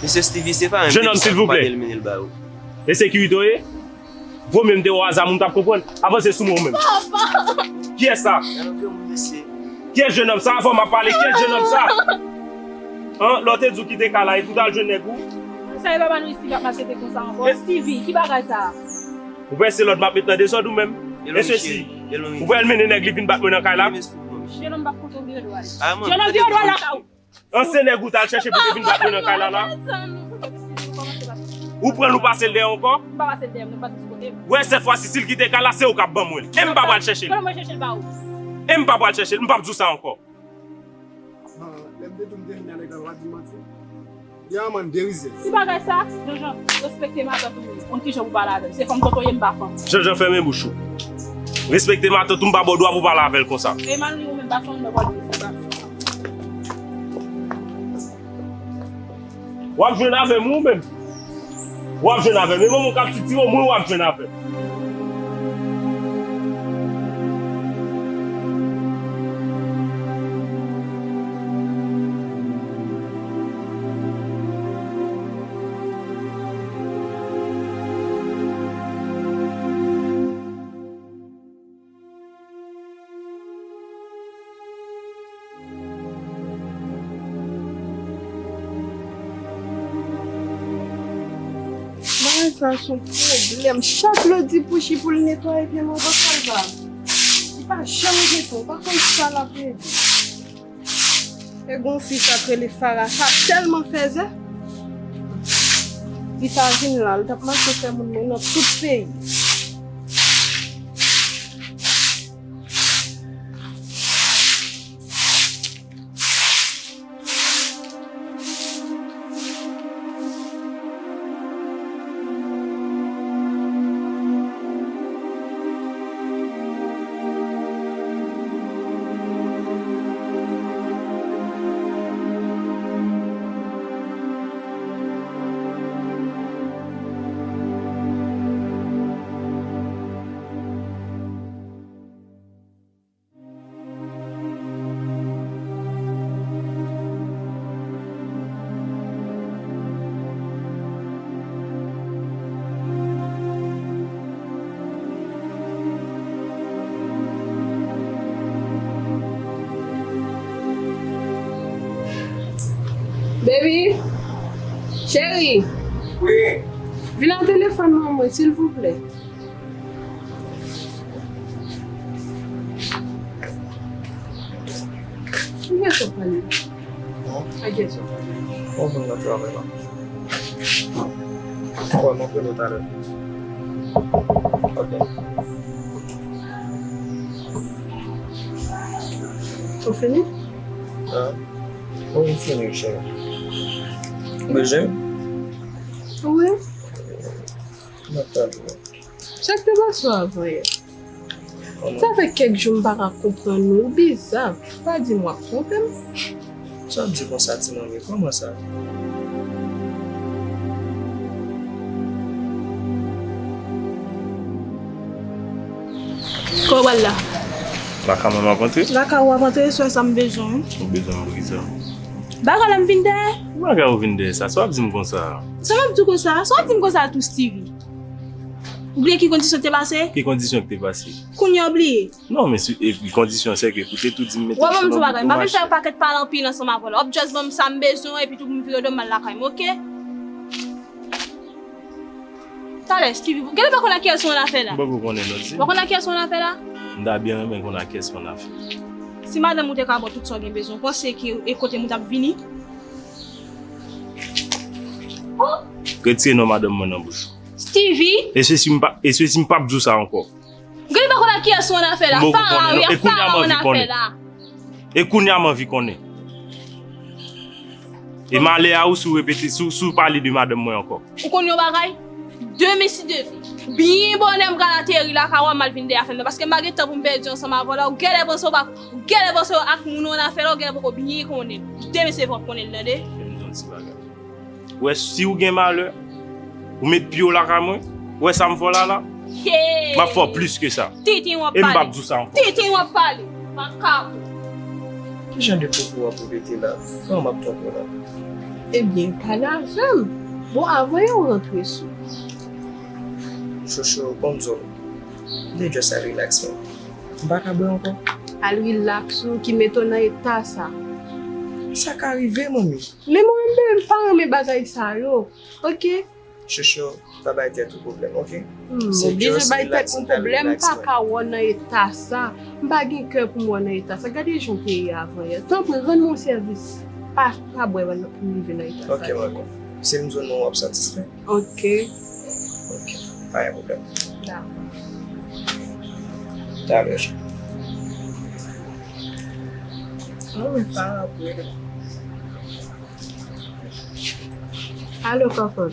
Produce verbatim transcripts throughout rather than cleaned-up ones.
Mesye Steevy, se pa menm depi sa pou pa gen l mennen l ba ou. E sekirite w ye? Vo menm te o aza moun t ap konprann. Avanse sou mwen ou menm. Papa! Kiyès sa? Gade granmoun mesye. Kiyès jennonm sa? Avan m ap pale, kiyès jennonm sa? An, lè w te di w kite kay la, epi w t al jwenn nèg ou? Sa e papa nou Steevy ap maltrete konsa ankò. Steevy, ki bagay sa? Ou panse lòd m ap met nan dezòd ou menm? E sesi. Ou pral mennen nèg li vin bat mwen nan kay la? Jennonm m p ap konte w vire do ale. Jennonm vire do ale lakay ou. An se nèg ou t al chèche pou te vin bat mwen nan kay la la? Ou pran l ou pase l dèyè ankò? M pa pase l dèyè m, nou pa sou kote m. Wè, sèt fwa si, si l kite kay la, se ou k ap ban mwen l. E m pa pral chèche l. Kote mwen chèche l ba ou? E m pa pral chèche l, m p ap di w sa ankò. Ah, lè m te di w m te vin avèk la, w ap di m manti. Li an mann de rizèz. Ti bagay sa, Janjan, respekte matant ou, konn kijan pou pale avè l. Se fanm tonton ye, m pa fanm. Janjan, fèmen bouch ou. Respekte matant ou, m pa ba w dwa pou pale avè l konsa. E Manoury ou menm pa fanm, non, pa di sa. W ap jwenn avè m ou menm. W ap jwenn avè m. E manman w k ap sitire w, mwen w ap jwenn avè m. Bagay sa se yon pwoblèm. Chak lè w di Pouchi pou l netwaye pye mango sa, l pa vle. Li pa janm gen tan, w pa konn sa l ap regle. E gon fi sa k rele Farah, sa tèlman fèzè. Li pa vin la, li t ap mache fè moun mwen nan tout peyi. Baby, cheri. Wi. Vin nan telefòn mwen, silvouplè. Ou gen sa w pale? Non. A gen sa w pale? Mwen vin nan travay la. Wè, mwen rele w talè. Ok. Ou fini? Ah. Mwen fini, cheri. Ou bezwen m? Wi. Mwen talè. Sa k te pase w avan yè? Sa fè kèk jou m pa ka konprann ou, ou biza. Pa di m w ap twonpe m. Sa w ap di konsa, ti manmi? Kòman sa? Kote w pral la? Lakay mwen m ap antre. Lakay ou w ap antre, se sa m bezwen wi. Ou bezwen m pou kisa? Bagay la m vin dèyè. Bagay ou vin dèyè sa? Sa w ap di m konsa? Sa m ap di w konsa? Sa w ap di m konsa tou, Steevy? Ou bliye ki kondisyon te pase? Ki kondisyon ki te pase? Kounye a w bliye? Non, men si, epi kondisyon se ke ou te tou di m mete w sou yon bagay. M pa vin fè yon pakèt pale anpil ansanm avè w la. W ap just ban m sa m bezwen epi tou pou m vire do m al lakay mwen, oke? Talè, Steevy, genlè pa konn ak kiyès ou annafè la. M poko konnen non, ti. Ou pa konn ak kiyès ou annafè la? M ta byen renmen konn ak kiyès m annafè. Si madanm ou te ka ba w tout sa w gen bezwen, ou panse ke e kote m ou t ap vini? Retire non madanm mwen nan bouch ou. Steevy! E se si m pa, e se si m p ap di w sa ankò. Gade pa konn ak kiyès ou annafè la. Fara wi, a Fara ou annafè la. E kounye a m anvi konnen. E malè a ou si w repete, si w, si w pale de madanm mwen ankò. Ou konn yon bagay? Demen si Dye vle, byen bonè m pral ateri lakay ou a, m al vin dèyè afè m nan, paske m pa gen tan pou m pèdi ansanm avè w la. Ou genlè panse w pa, ou genlè panse w ak moun ou annafè la, ou genlè poko byen konnen l. Demen se vre w ap konnen l, tande? Fè m di yon ti bagay. Ou wè, si w gen malè, ou met pye w lakay mwen, ou wè sa m fè w la la? M ap fè w plis ke sa. Tenten w ap pale. E m p ap di w sa ankò. Tenten w ap pale. Makak. Ki jan de pwopo w ap repete la? Kòman m ap twonpe w la? Ebyen, pale avè m. Bon, avan yo rantre sou. Chouchou, bon m di w, m te just al relax, man. M pa ka bwè ankò. Al relax ou ki mete w nan eta sa. Sa ka rive, manmi. Men mwen menm, m pa renmen bagay sa yo. Oke? Chouchou, pa bay tèt ou pwoblèm, oke? Hmm, se oblije just bay tèt mwen pwoblèm, m pa ka wè w nan eta sa. M pa gen kè pou m wè w nan eta sa. Gade jan w te ye avan yè. Tanpri, rann mwen yon sèvis. Pa, pa bwè pou m rive nan eta sa. Oke, mwen konprann. Se m di w non, w ap satisfè. Oke. Oke, pa gen pwoblèm. Dakò. Talè, cheri. Mwen pa apre. Alo, kòkòt.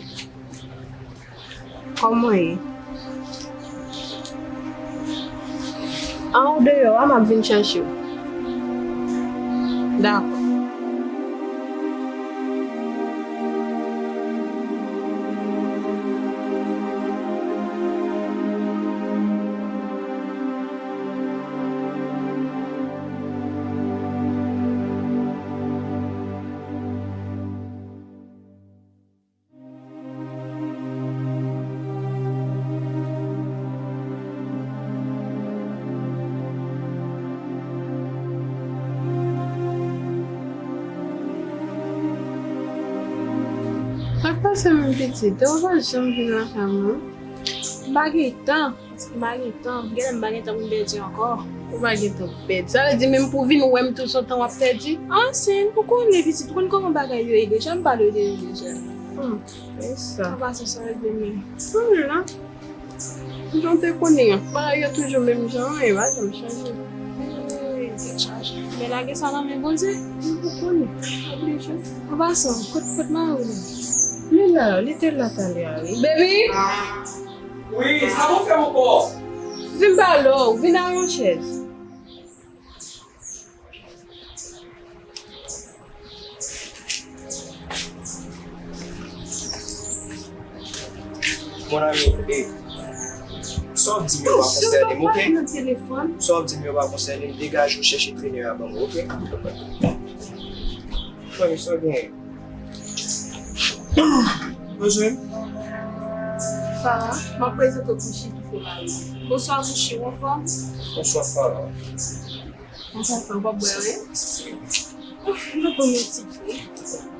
Kòman w ye? An ou deyò a, m ap vin chèche w. Dakò. Sa k pase menm pitit? Ou pa janm vin lakay mwen? M pa gen tan. M pa gen tan. Genlè m pa gen tan pou m pèdi ankò. Ou pa gen tan pou pèdi. Sa vle di menm pou vin wè m tout se tan w ap pèdi? Ansyen, ou konnen pitit, ou konn kòman bagay yo ye deja, m pale w de yo deja. Hmm, se sa. An pasan, sa regle men. Konnen la. Jan w te konnen an. Bagay yo toujou menm jan an, e pa janm chanje. Ey, tèt chaje. Men lage sa nan men Bondye. M pou konnen. Oblije. An pasan, kot, kot mari w la? Li la, li te la talè a, wi. Baby! Wi, sa w fè ankò? Vin pale w, vin al yon chèz. Mon ami, e, sa w ap di m yo pa konsène m, oke? Sa w ap di m yo pa konsène m, degaje w chèche trennen a ban mwen, oke? Frè m, sa w genyen? Bonjou. Farah, m ap prezante w Kouchi ki se mari m. Bonswa Kouchi, ou anfòm? Bonswa Farah. Anfòm, w ap bwè, wi? Ouf, m ap ban m yon ti gout.